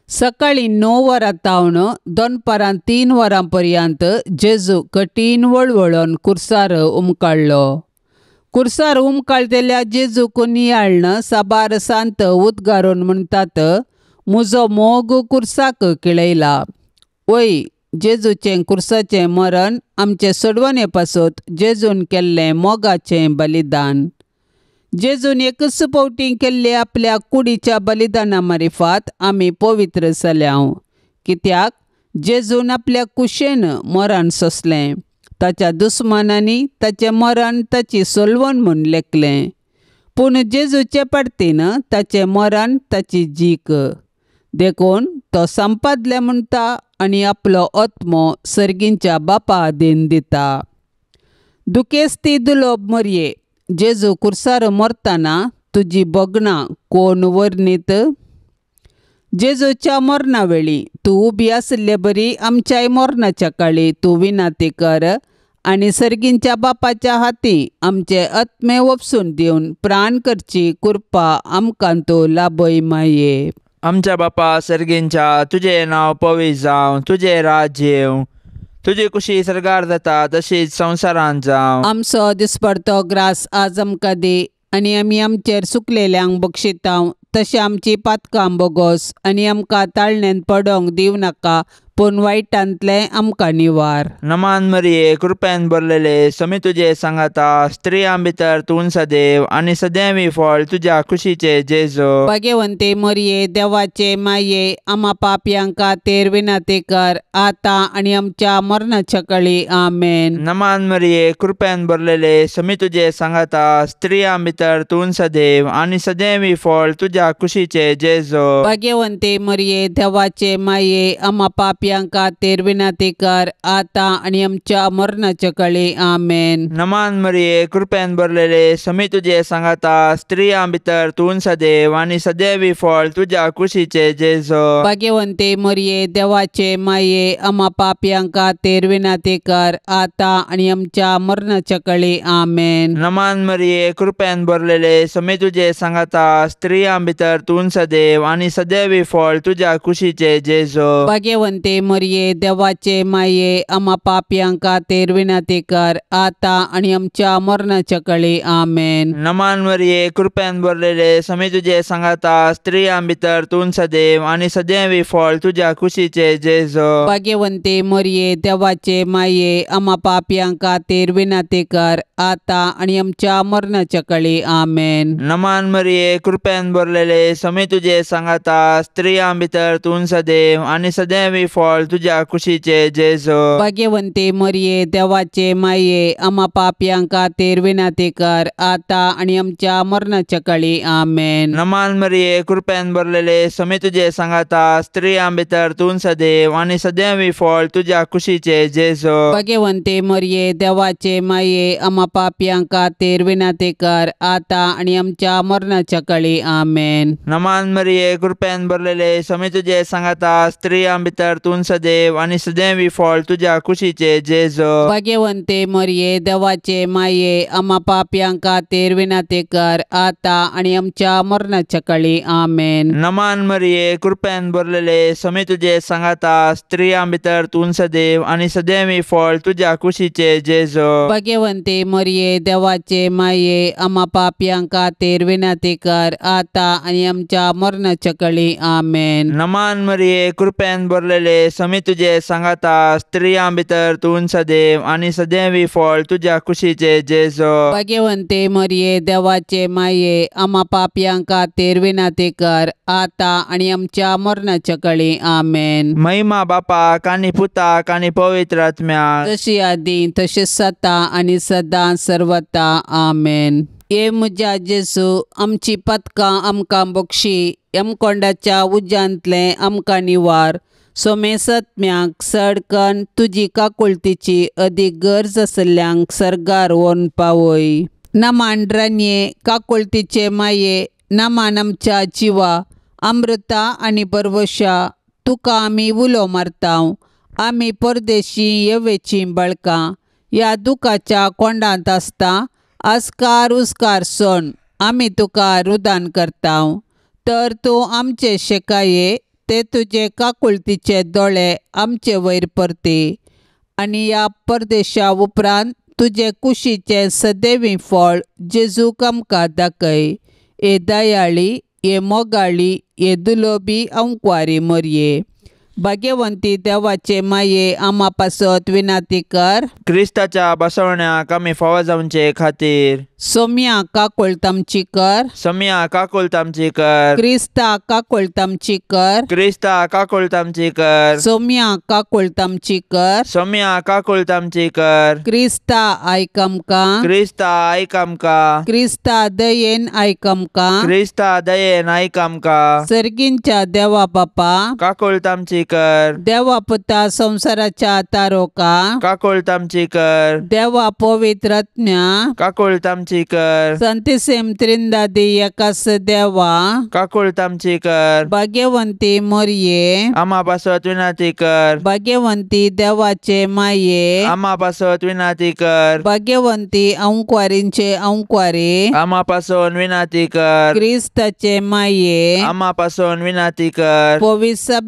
सकाळीं 9 वरां तावन दनपारां 3 वरां पर्यंत जेजू कठीण वळवळून कुर्सार उमकाळ्ळो। कुर्सार उमकाळटेल्या जेजूक नियाळ्ळन साबार सांत उद्गारून म्हणटात, म्हजो मोग कुर्साक केळयला। वय जेजूचें कुर्साचें मरण आमचे सोडवणे पासत जेजून केल्लें मोगाचें बलिदान। जेजून एकच फावटी केल्ले आपल्या कुडीच्या बलिदाना मारिफात आमी पवित्र जाल्याव, कित्याक जेजून आपल्या कुशेन मरण सोंसलें, ताच्या दुस्मानांनी ताचें मरण ताची सोलवण म्हूण लेखलें, पूण जेजूचे पाडतीन ताचें मरण ताची जीक, देखून तो संपादलें म्हणटा आनी आपलो आत्मो सर्गींच्या बापा आदीन दिता। दुखेस्ती दुलोब मरये जेजू कुर्सार मरतना तुजी भोगणां कोण वर्णीत? जेजूच्या मरणा वेळी तूं उबी आशिल्ले बरी आमच्याय मरणाच्या काळी तूं विनंती कर आनी सर्गींच्या बापाच्या हाती आमचे आत्मे वपसून दिवन प्राण करची कृपा आमकां तूं लाभय माये। आमच्या बापा सर्गींच्या तुजें नांव पवित्र जावं, तुजें राज्य येवं, तुजी कुशी सर्गार जाता तशीच संवसारांत जावं। आमचो दिसपडतो ग्रास आज आमकां दी आनी आमी आमचेर सुकलेल्यांक बक्षितांव तशें आमची पातकां बोगोस आनी आमकां ताळण्यांत पडोंक दिवं नाका, पूण वायटांतलें आमकां निवार। नमान मरिये कृपेन भरलेले समी तुजे सांगाता, स्त्रियां भितर तूं सदैव आनी सदैवी फळ तुज्या कुशीचे जेजू। भाग्यवंती मरिये देवाचे माये आमा पापयांक खातीर विनंती कर आतां आनी आमच्या मरणाच्या काळी आमेन। नमान मरिये कृपेन भरलेले समी तुजे सांगाता, स्त्रियां भितर तूं सदैव आनी सदैवी फळ तुज्या कुशीचे जेजू। भाग्यवंती मरिये देवाचे माये आमा पापयांक पापयां खातीर विनंती कर आतां आनी आमच्या मरणाच्या कळी. आमेन. नमान मरिये, कृपेन भरलेले, समी तुजे सांगाता, स्त्रियां भितर तूं सदैव आनी सदैवी फळ तुज्या कुशीचे जेजो. भाग्यवंते मरिये, देवाचे माये, आमा पापयां खातीर विनंती कर आतां आनी आमच्या मरणाच्या कळी. आमेन. नमान मरिये, कृपेन भरलेले, समी तुजे सांगाता, स्त्रियां भितर तूं सदैव आनी सदैवी फळ तुज्या कुशीचे जेजो. भाग्यवंते मरिये, देवाचे माये, आमा पापयां खातीर विनंती कर आतां आनी आमच्या मरणाच्या कळी. आमेन. नमान मरिये, कृपेन भरलेले, समी तुजे सांगाता, स्त्रियां भितर तूं सदैव आनी सदैवी फळ तुज्या कुशीचे जेजो. भाग्यवंते मरिये, देवाचे माये, आमा पापयां खातीर विनंती कर आतां आनी आमच्या मरणाच्या कळी. आमेन. नमान मरिये, कृपेन भरलेले, समी तुजे सांगाता, स्त्रियां भितर तूं सदैव आनी सदैवी फळ तुज्या कुशीचे जेजो. भाग्यवंते मरिये, देवाचे माये, आमा पापयां खातीर विनंती कर आतां आनी आमच्या मरणाच्या कळी. आमेन. नमान मरिये, कृपेन भरलेले, समी तुजे सांगाता, स्त्रियां भितर तूं सदैव आनी सदैवी फळ तुज्या कुशीचे जेजो. भाग्यवंते मरिये, देवाचे माये, आमा पापयां खातीर विनंती कर आतां आनी आमच्या मरणाच्या कळी. आमेन. नमान मरिये, कृपेन भरलेले, समी तुजे सांगाता, स्त्रियां भितर तूं सदैव आनी सदैवी फळ तुज्या कुशीचे जेजो. भाग्यवंते मरिये, देवाचे माये, आमा पापयां खातीर विनंती कर आतां आनी आमच्या मरणाच्या कळी. आमेन. नमान मरिये, कृपेन भरलेले, समी तुजे सांगाता, स्त्रियां भितर तूं सदैव आनी सदैवी फळ तुज्या कुशीचे जेजो. भाग्यवंते मरिये, देवाचे माये, आमा पापयां खातीर विनंती कर आतां आनी आमच्या मरणाच्या कळी. आमेन. नमान मरिये, कृपेन भरलेले, समी तुजे सांगाता, स्त्रियां भितर तूं सदैव आनी सदैवी फळ तुज्या कुशीचे जेजो. भाग्यवंते मरिये, देवाचे माये, आमा पापयां खातीर विनंती कर आतां आनी आमच्या मरणाच्या कळी. आमेन. महिमा बापाक आनी पुताक आनी पवित्र आत्म्याक, जशी आदी तशी सता आनी सदां सर्वता. आमेन. हे म्हज्या जेजू, आमची पदकां आमकां बक्षी, यमकोंडाच्या उज्यांतलें आमकां निवार. सोमेसत्म्याक सडकन तुजी काकुळतीची अदीक गरज आसल्ल्यांक सर्गार व्हरून पावय. नमान रानये, काकुळतीचे माये, नमान आमच्या जिवा, अमृता आनी परवशा, तुका आमी उलो मारता. आमी परदेशी येवेचीं बळकां ह्या दुखाच्या कोंडांत आसता. आस्कार उस्कार सोण आमी तुका रुदान करता. तर तूं आमचे शेकाये ते तुजे काकुळतीचे दोळे आमचे वयर परती आनी ह्या परदेशा उपरांत तुजे कुशीचें सदैवी फळ जेजूक आमकां दाखय. हे दयाळी, हे मोगाळी, हे दुलोबी अंकवारी मरये, भाग्यवंती देवाचे माये, आमा पासत विनंती कर. क्रिस्ताच्या बसवण्याक आमी फावो जावचे खातीर सोम्या काकुळट आमची कर. सोम्या काकुळट आमची कर. क्रिस्ता काकुळट आमची कर. क्रिस्ता काकुळट आमची कर. सोम्या काकुळट आमची कर. सोम्या काकुळट आमची कर. क्रिस्ता आयक आमकां. क्रिस्ता आयक आमकां. क्रिस्ता दयेन आयक आमकां. क्रिस्ता दयेन आयक आमकां. सर्गींच्या देवा बापा काकुळट आमची कर. देवा पुता संवसाराच्या तारोका काकुळट आमची कर. देवा पवित्र आत्म्या काकुळट आमची कर. संतिसेम त्रिंदादी एकास देवा काकुळट आमची कर. भाग्यवंती मोरये आमा पासत विनंती कर. भाग्यवंती देवाचे माये आमा पासत विनंती कर. भाग्यवंती अंकवारींचे अंकवारी आमा पासून विनंती कर. क्रिस्ताचे माये आमा पासून विनंती कर. पवित्र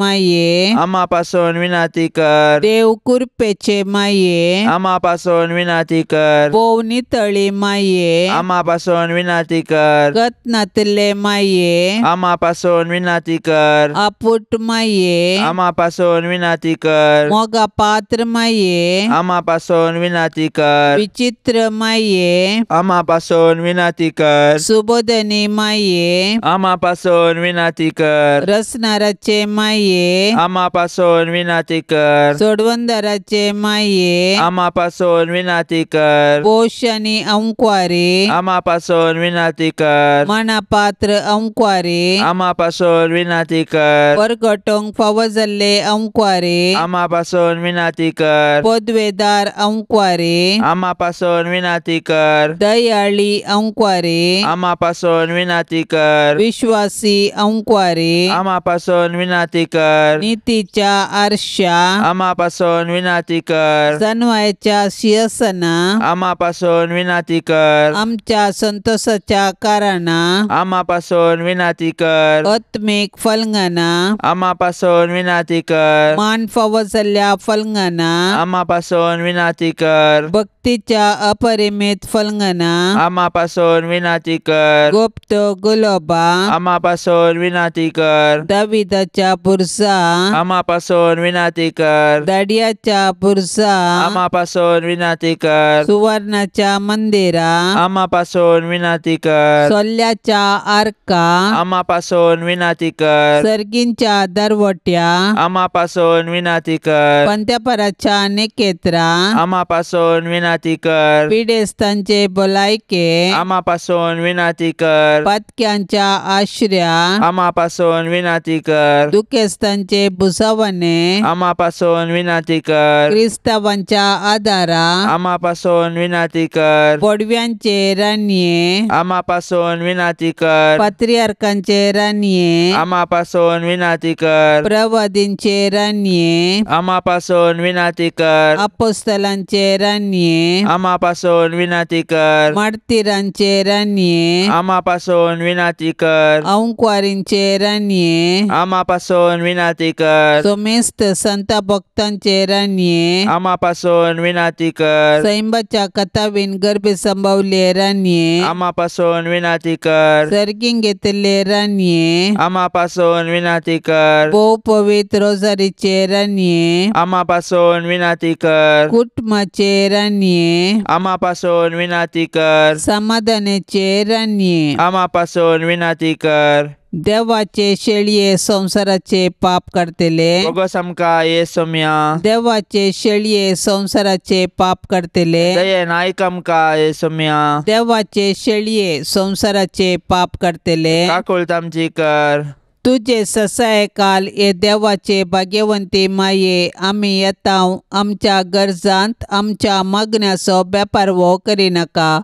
माये आमा पासून विनंती कर. देव कृपेचे माये आमा पासून विनंती कर. भोव नितळी माये आमा पासून विनंती कर. गत नातिल्ले माये आमा पासून विनंती कर. आपुट माये आमा पासून विनंती कर. मोगा पात्र माये आमा पासून विनंती कर. विचित्र माये आमा पासून विनंती कर. सुबोधनी माये आमा पासून विनंती कर. रसनाराचे माये माये आमा पासून विनाती कर। सोडवंदराचे माये आमा पासून विनाती कर। पोश आनी अंकवारी आमा पासून विनाती कर। मनापात्र अंकवारी आमा पासून विनाती कर। परगटोंक फावो जाल्ले अंकवारी आमा पासून विनाती कर। पदवेदार अंकवारी आमा पासून विनाती कर। दयाळी अंकवारी आमा पासून विनाती कर। विश्वासी अंकवारी आमा पासून विनाती कर। नीतीच्या आरशा आमा पासून विनाती कर। जनवायच्या शिरसना आमा पासून विनाती कर। आमच्या संतोषाच्या कारणा आमा पासून विनाती कर। आत्मिक फलंगना आमा पासून विनाती कर। मान फावो जाल्ल्या फलंगना आमा पासून विनाती कर। भक्तीच्या अपरिमित फलंगना आमा पासून विनाती कर। गुप्त गुलोबा आमा पासून विनाती कर। दाविदाच्या बुरसा आमा पासून विनाती कर। दाडियाच्या बुरसा आमा पासून विनाती कर। सुवर्णाच्या मंदिरा आमा पासून विनाती कर। सोल्याच्या आर्का आमा पासून विनाती कर। सर्गींच्या दरवट्या आमा पासून विनाती कर। पंत्यापराच्या निकेत्रा आमा पासून विनाती कर। पिडेस्तांचे भलायके आमा पासून विनाती कर। पातक्यांच्या आश्र्या आमा पासून विनाती कर। दुखेस्तांचे भुसावणे आमा पासून विनाती कर। क्रिस्तावांच्या आदारा आमा पासून विनाती कर। पडव्यांचे राणये आमा पासून विनाती कर। पात्रियार्कांचे राणये आमा पासून विनाती कर। प्रवादींचे राणये आमा पासून विनाती कर। अपोस्तलांचे राणये आमा पासून विनाती कर। मार्तीरांचे राणये आमा पासून विनाती कर। अंकवारींचे राणये आमा पासून विनाती कर। सोमेस्त संत भक्तांचे राणये आमा पासून विनाती कर। सैंबाच्या कथावीन गर्भे संभवले राणये आमा पासून विनाती कर। सर्गींग घेतले राणये आमा पासून विनाती कर। भोव पवित्र रोजारीचे राणये आमा पासून विनाती कर। कुटुंबाचे राणये आमा पासून विनाती कर। समाधानाचे राणये आमा पासून विनाती कर। देवाचे शेळये संसाराचे पाप करतले बोगस आमकां ये सोम्या। देवाचे शेळये संसाराचे पाप करतले दयेन आयक आमकां ये सोम्या। देवाचे शेळये संसाराचे पाप करतले काकुळट आमची कर। तुजे ससायकाल हे देवाचे भाग्यवंती माये आमी येता आमच्या गरजांत आमच्या मागण्याचो बेपारवो करिनाका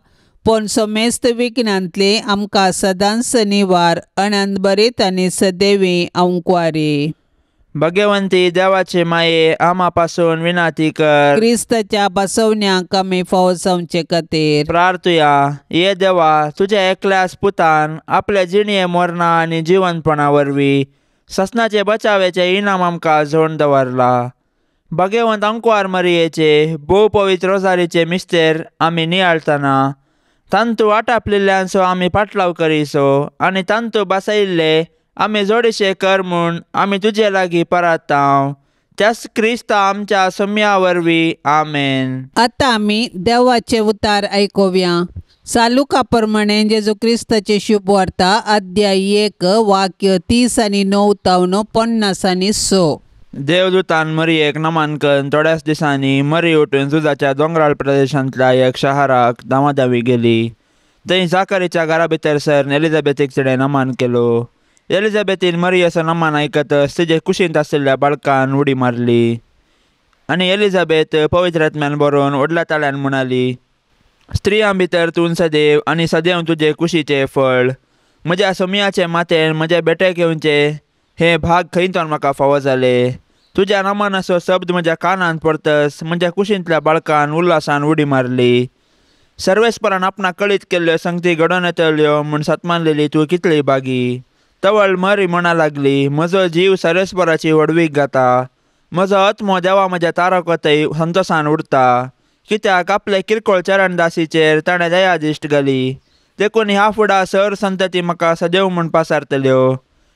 पूण समेस्त विघ्नांतली आमकां सदांच निवार अनंतभरीत आनी सदैवी अंकवारी। भगवंती देवाचे माये आमा पासून विनाती कर। क्रिस्ताच्या बसवण्याक आमी फावो जावचे खातीर प्रार्थुया। ये देवा, तुझ्या एकल्याच पुतान आपल्या जिणये मरणा आनी जिवनपणा वरवीं ससनाचे बचावेचे इनाम आमकां जोडून दवरला। भगवंत अंकवार मरियेचे भोव पवित्र रोजारीचे मिस्तेर आमी नियाळतना तांतू आटापलेल्यांचो आमी पाटलाव करीसो आनी तांतू बसयिल्ले आमी जोडीशे कर म्हूण आमी तुजे लागीं परातांव त्याच क्रिस्ता आमच्या सम्या वरवीं आमेन। आतां आमी देवाचे उतार आयकुया। सालुका प्रमाणे जेजू क्रिस्ताचे शुभ वार्ता अध्याय 1 वाक्य 30 आनी 9 तावन 50 आनी 6। देवदूतान मरियेक नमन करून थोड्याच दिसांनी मरी उठून जुजाच्या दोंगराळ प्रदेशांतल्या एक शहराक धांवाधावी गेली। थंय जाकारीच्या घरा भितर सरन एलिझाबेथीक तिणें नमन केलो। एलिझाबेथीन मरियेचो नमन आयकतच तिजे कुशींत आशिल्ल्या बाळकान उडी मारली आनी एलिझाबेथ पवित्र आत्म्यान भरून व्हडल्या ताळ्यान म्हणाली, स्त्रियां भितर तूं सदैव आनी सदैव तुजे कुशीचें फळ। म्हज्या सोमयाचे मातेन म्हज्या बेटेक येवचें हें भाग खंयतोन म्हाका फावो जालें। तुज्या नमनाचो शब्द म्हज्या कानांत पडतच म्हज्या कुशींतल्या बाळकान उल्हासान उडी मारली। सर्वेस्परान आपणाक कळीत केल्ल्यो संगती घडोवन येतल्यो म्हूण सतमानलेली तूं कितली बागी। तवळ मरी म्हणा लागली, म्हजो जीव सर्वेस्पराची व्हडवीक गाता, म्हजो आत्मो देवा म्हज्या तारकतय संतोसान उरता। कित्याक आपले किरकोळ चरणदासीचेर ताणें दयादिश्ट घाली, देखून ह्या फुडा सर संतती म्हाका सदैव म्हूण पासारतल्यो।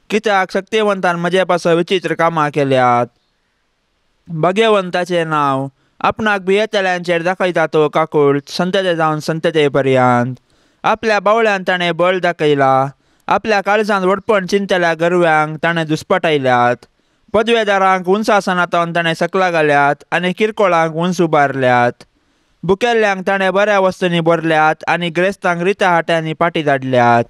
कित्याक शक्तिवंतान म्हजे पासो विचित्र कामां केल्यात। भगवंताचें नांव आपणाक भियेतल्यांचेर दाखयता तो काकूळ संतते जावन संतते पर्यंत। आपल्या बावळ्यान ताणें बळ दाखयला, आपल्या काळजांत व्हडपण चिंतल्या गरव्यांक ताणें दुस्पटायल्यात। पदवेदारांक उंचासनांत ताणें सकला घाल्यात आनी किरकोळांक उंच उबारल्यात. बुकेल्ल्यांक ताणें बऱ्या वस्तूंनी भरल्यात आनी ग्रेस्तांक रित्या हाट्यांनी पाटी धाडल्यात.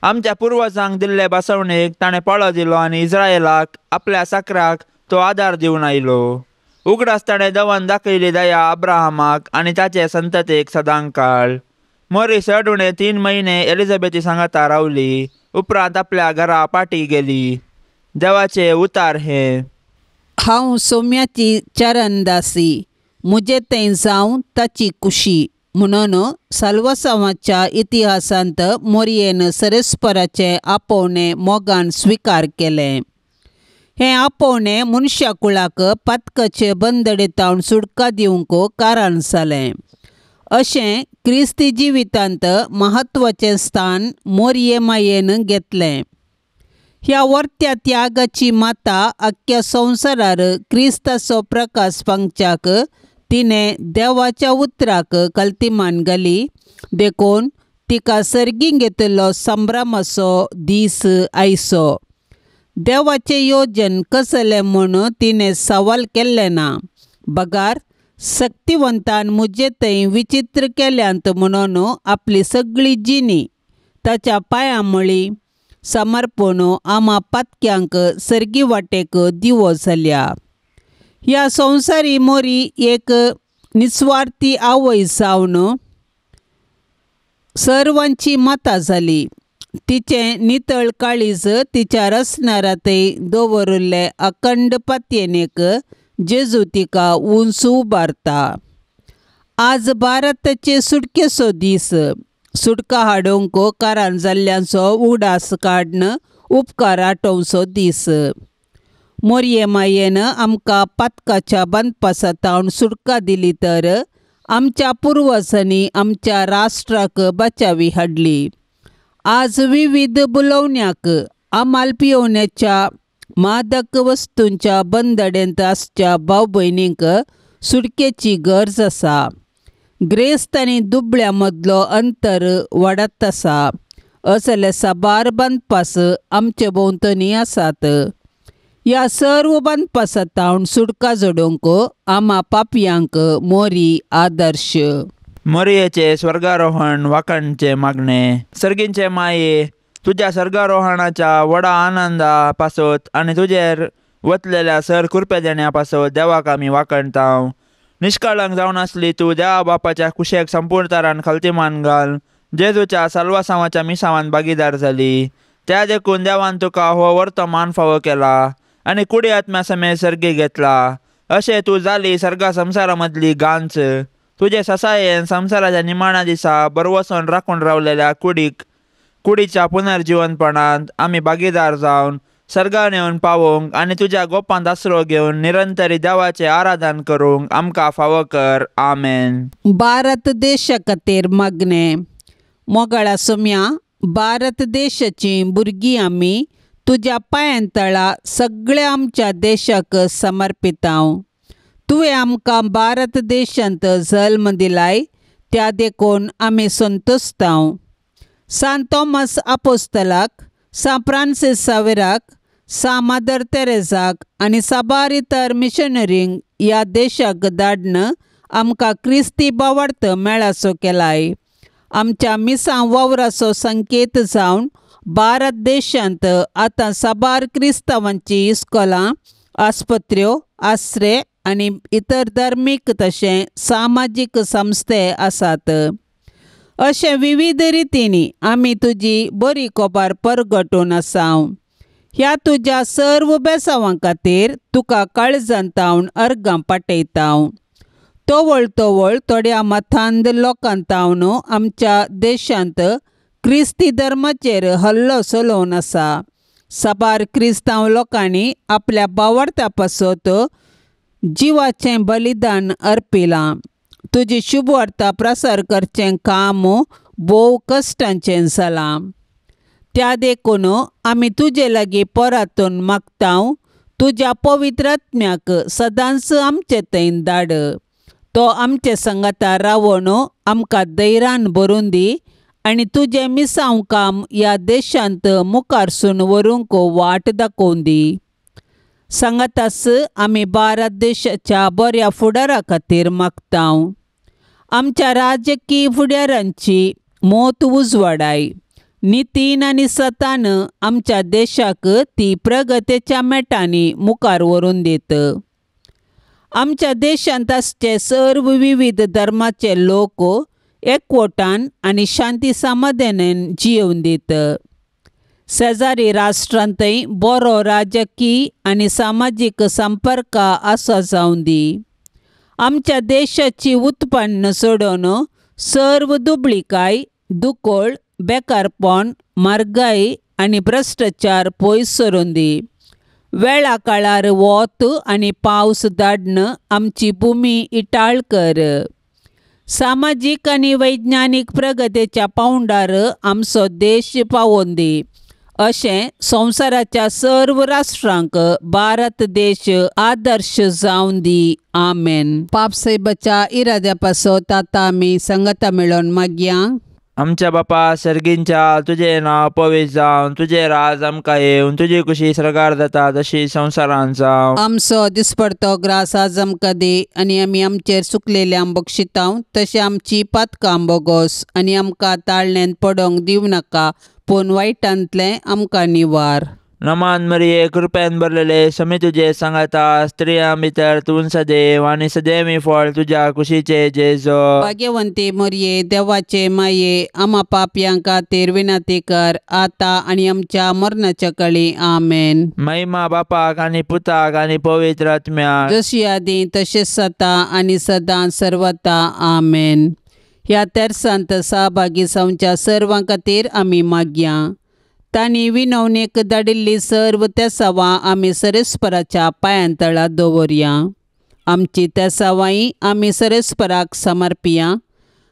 आमच्या पुर्वजांक दिल्ले बसवणेक ताणें पाळो दिलो आनी इस्रायलाक आपल्या साकराक तो आदार दिवन आयलो. उगडास ताणें दवन दाखयली दया अब्राहमाक आनी ताचे संततेक सदांकाळ. मोरी चड उणे 3 म्हयने एलिझाबेथी सांगाता रावली. उपरांत आपल्या घरा पाटी गेली. देवाचे उतार हे. हांव सोम्याची चरणदासी, मुजे थंय जावं ताची कुशी. म्हणून साल्वासांवाच्या इतिहासांत मोरयेन सरेस्पराचें आपोवणें मोगान स्विकार केलें. हें आपोवणें मनशा कुळाक पातकाचे बंदडेतावन सुटका दिवंक कारण जालें. अशें क्रिस्ती जिवितांत म्हत्वाचें स्थान मोरये मायेन घेतलें. ह्या वर्त्या त्यागाची माता आख्ख्या संवसारार क्रिस्ताचो प्रकाश पांगच्याक तिणें देवाच्या उतराक कल्तिमान घाली. देखून तिका सर्गीं घेतिल्लो संभ्रमाचो दीस आयचो. देवाचें योजन कसलें म्हूण तिणें सवाल केल्लें ना, बगार सक्तिवंतान मुजे थंय विचित्र केल्यांत म्हणून आपली सगळी जिणी ताच्या पांयां मळी समर्पण आमा पातक्यांक सर्गी वाटेक दिवो जाल्या. ह्या संवसारी मोरी एक निस्वार्थी आवय जावन सर्वांची माता जाली. तिचें नितळ काळीज तिच्या रसणारांतय दवरिल्ले अखंड पातयेनेक जेजू तिका उंच उबारता. आज भारताचे सुटकेचो दीस. सुटका हाडूंक कारण जाल्ल्यांचो उगडास काडून उपकार आटोवचो दीस. मोरये मायेन आमकां पातकाच्या बांदपासांतल्यान सुटका दिली तर आमच्या पुर्वजांनी आमच्या राष्ट्राक बचावी हाडली. आज विविध बुलोवण्याक आमाल पियोवण्याच्या मादक वस्तूंच्या बंदडेंत आसच्या भाव भयणींक सुटकेची गरज आसा. ग्रेस्त आनी दुबळ्या मदलो अंतर वाडत आसा. असले साबार बांदपास आमचे भोंवतणी आसात. ह्या सर्व बांदपासांतल्यान सुटका जोडूंक आमा पापयांक मोरी आदर्श. मोरयेचे स्वर्गारोहण वाखाणचे मागणे. सर्गींचे माये, तुज्या स्वर्गारोहणाच्या व्हडा आनंदा पासत आनी तुजेर वतलेल्या सर कृपे देण्या पासत देवाक आमी वाखाणतांव. निष्कळंक जावन आसली तूं देवा बापाच्या कुशेक संपूर्ण खलतीमान घाल जेजूच्या साल्वासांवाच्या मिसावान भागीदार जाली. त्या देखून देवान तुका हो वर्तमान फावो केला आनी कुडी आत्म्या समेत सर्गी घेतला. अशें तूं जाली सर्गा संवसारा मदली गांच. तुजे ससायेन संवसाराच्या निमाण्या दिसा बरवसून राखून रावलेल्या कुडीच्या पुनर्जिवनपणांत आमी भागीदार जावन सर्गान येवन पावोवंक आनी तुज्या गोपांत आसरो घेवन निरंतरी देवाचें आराधन करूंक आमकां फावो कर. आमेन. भारत देशा खातीर मागणें. मोगाळा सोम्या, भारत देशाचीं भुरगीं आमी तुज्या पांयां तळा सगळ्या आमच्या देशाक समर्पितांव. तुवें आमकां भारत देशांत जल्म दिलाय त्या देखून आमी संतोस्तांव. सांत थॉमस आपोस्तलाक, सांत फ्रांसीस सावेराक, सांत मदर तेरेजाक आनी साबार इतर मिशनरींक ह्या देशाक धाडून आमकां क्रिस्ती भावार्थ मेळाचो केलाय. आमच्या मिसां वावराचो संकेत जावन भारत देशांत आतां साबार क्रिस्तांवांची इस्कोलां, आस्पत्र्यो, आसरे आनी इतर धर्मीक तशें सामाजीक संस्थे आसात. अशें विविध रितींनी आमी तुजी बरी खबर परगटून आसाव. ह्या तुज्या सर्व बेसांवां खातीर तुका काळजांतावन अर्गां पाटयतांव. तवळ तवळ थोड्या मतांत लोकांतावन आमच्या देशांत क्रिस्ती धर्माचेर हल्लो चलोवन आसा. साबार क्रिस्तांव लोकांनी आपल्या भावार्था पासत जिवाचें बलिदान अर्पिलां. तुजी शुभवार्ता प्रसार करचें काम भोव कश्टांचें जालां. त्या देखून आमी तुजे लागीं परतून मागतांव, तुज्या पवित्र आत्म्याक सदांच आमचे थंय धाड. तो आमचे संगाता रावन आमकां धैर्यान भरून दी आनी तुजें मिसांव काम ह्या देशांत मुखारसून व्हरूंक वाट दाखोवन दी. सांगातास आमी भारत देशाच्या बऱ्या फुडारा खातीर मागता. आमच्या राजकीय फुडारांची मोत उजवाडाय. नितीन आनी सतान आमच्या देशाक ती प्रगतीच्या मेटांनी मुखार व्हरून दित. आमच्या देशांत आसचे सर्व विविध धर्माचे लोक एकवटान आनी शांती समाधानान जियोवन दित. शेजारी राष्ट्रांतय बरो राजकीय आनी सामाजीक संपर्क आसा जावन दी. आमच्या देशाची उत्पन्न सोडून सर्व दुबळीकाय, दुकोळ, बेकारपण, म्हारगाय आनी भ्रश्टाचार पयस सरून दी. वेळा काळार वत आनी पावस धाडन आमची भुमी इटाळ कर. सामाजीक आनी वैज्ञानीक प्रगतीच्या पावंडार आमचो देश पावोवन दी. अशें संवसाराच्या सर्व राष्ट्रांक भारत देश आदर्श जावन दी. आमेन. पापसाहेबाच्या इराद्या पासत आतां आमी संगता मेळोवन मागया. आमच्या बापा सर्गींच्या तुजें नांव पवित्र जावन, तुजें राज आमकां येवन, तुजी कुशी सर्गार जाता तशी संवसारांत जावं. आमचो दिसपडतो ग्रास आज आमकां दी आनी आमी आमचेर चुकलेल्यांक बक्षितांव तशें आमची पातकां बोगोस आनी आमकां ताळण्यांत पडोंक दिवं नाका, पूण वायटांतलें आमकां निवार. नमान मरिये, कृपेन भरलेले, समी तुजे सांगाता, स्त्रियां भितर तूं सदैव आनी सदैवी फळ तुज्या कुशीचे जेजो. भाग्यवंती मरिये, देवाचे माये, आमा पापयां खातीर विनंती कर आतां आनी आमच्या मरणाच्या कळी. आमेन. महिमा बापाक आनी पुताक आनी पवित्र आत्म्याक, जशी आदी तशेंच सता आनी सदां सर्वता. आमेन. ह्या तेर्सांत सहभागी जावच्या सर्वां खातीर आमी मागया. तांणी विनवणेक धाडिल्ली सर्व तेसावां आमी सरेस्पराच्या पांयांतळा दवरया. आमची तेसावांय आमी सरेस्पराक समर्पिया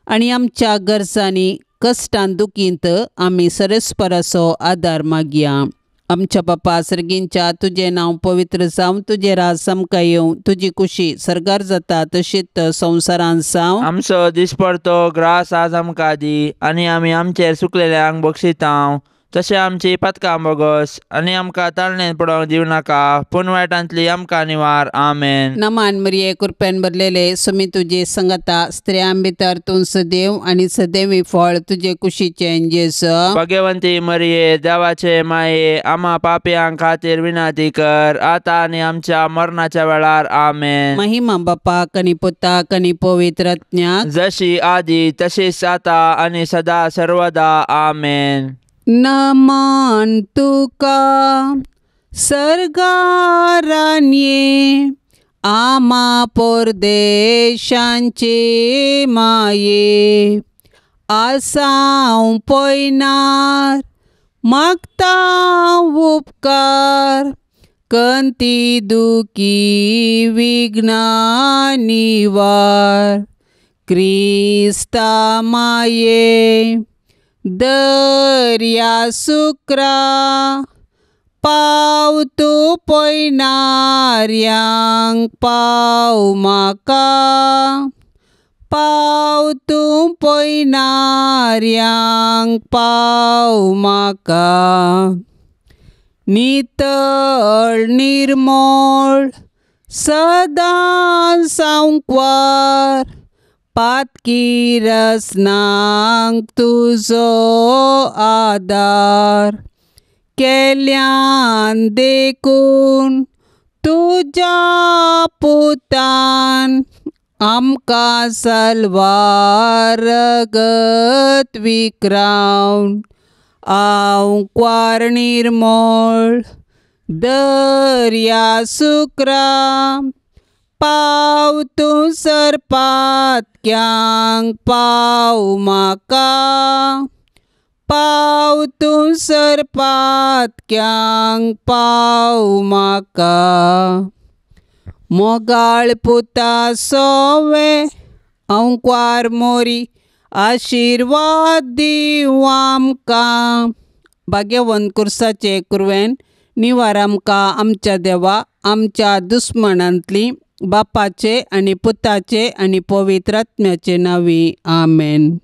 आनी आमच्या गरजांनी कश्टान दुखींत आमी सरेस्पराचो आदार मागया. आमच्या बापा सर्गींच्या तुजें नांव पवित्र जावं, तुजें राज आमकां येवं, तुजी कुशी सर्गार जाता तशीच संवसारांत जावं. आमचो दिसपडतो ग्रास आज आमकां दी आनी आमी आमचेर चुकलेल्यांक बक्षितांव तशें आमची पातकां बोगस आनी आमकां ताळणेन पडोवंक दिवं नाका, पूण वायटांतली आमकां निवार. आमेन. नमान मरिये, कृपेन भरलेले, सुमी तुजे संगता, स्त्रियां भितर तूं सदैव आनी सदैवी फळ तुजे कुशीचें जेजू. भाग्यवंती मरिये, देवाचे माये, आमा पापयां खातीर विनंती कर आतां आनी आमच्या मरणाच्या वेळार. आमेन. महिमा बापाक आनी पुताक आनी पवित्र आत्म्याक, जशी आदी तशीच आतां आनी सदा सर्वदा. आमेन. नमन तुका सर्गारान्ये, आमा परदेशांचे माये, आसाव पयनार मागता उपकार, कंती दुखी विघ्ना निवार, क्रिस्ता माये दर्या सुक्रा, पाव तूं पयनार्यांक पाव म्हाका, पाव तूं पयनार्यांक पाव म्हाका. नितळ निर्मळ सदां सांकवार, पातकी रसनांक तुजो आदार, केल्यान देखून तुज्या पुतान आमकां सलवार रगत विक्रावन, आंकवार निर्मळ दर्या सुक्रा, पाव तूं सरपातक्यांक पाव म्हाका, पाव तूं सरपातक्यांक पाव म्हाका. मोगाळ पुता सोवे अंकवार मोरी, आशिर्वाद दिवं आमकां. भाग्यवंत कुर्साचे कुरवेन निवार आमकां आमच्या देवा, आमच्या दुस्मनांतली, बापाचे आनी पुताचे आनी पवित्र आत्म्याचे नांवी. आमेन.